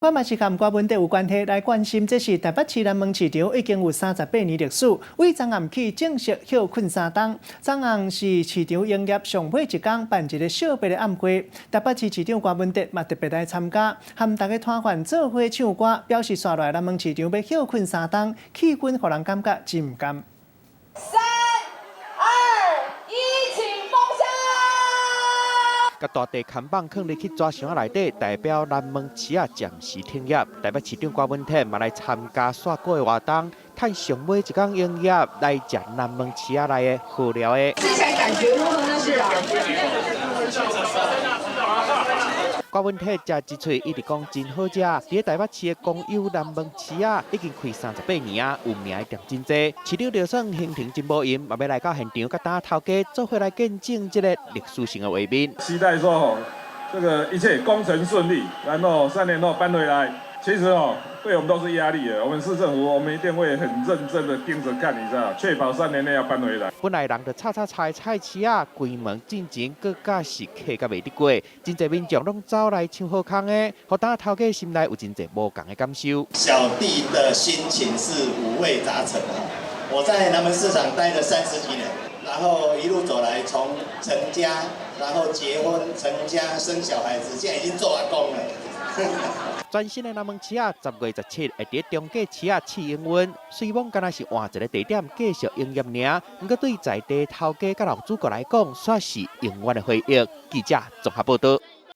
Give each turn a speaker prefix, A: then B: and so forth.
A: 我嘛是佮柯文哲有關係來關心，這是台北市南門市場已經有38年歷史，對昨暗起正式歇睏3冬。昨暗是市場營業上尾一工，辦一個惜別的暗會。台北市市長柯文哲嘛特別來參加，和大家團員做伙唱歌，表示紲落來南門市場欲歇睏三冬，氣氛予人感覺真毋甘。
B: 三、二、一，請封箱。
C: 共大塊看板囥入去紙箱內底，代表南門市仔暫時停業。台北市長柯文哲嘛來參加煞歌的活動，趁上尾一工營業來食南門市仔內的好料的。
B: 吃起來感覺如何呢，市長？
C: 柯文哲食一喙，一直講真好食。佇台北市的公有南門市仔已經開38年啊，有名的店真濟。市長就算行程真無閒，嘛欲來到現場，佮大頭家做伙來見證這個歷史性的畫面。
D: 期待說吼，這個一切工程順利，然後3年後搬回來。其實哦，對我們都是壓力的。我們市政府，我們一定會很認真的盯着看，你知道，確保三年內要搬回來。
C: 本來人就吵吵吵的菜市仔，關門進前，閣較是客甲袂得過，真濟民眾攏走來搶好康的，予大頭家心內有真濟無仝的感受。
E: 小弟的心情是五味雜陳啊！我在南門市場待了30幾年，然後一路走來，從成家，然後結婚、成家、生小孩子，現在已經做阿公了。
C: 全新的南門市仔10月17會佇中繼市仔試營運，雖罔敢若是換一个地點繼續營業爾，毋過對在地頭家佮老主顧來講，煞是永遠的回憶。記者綜合報導。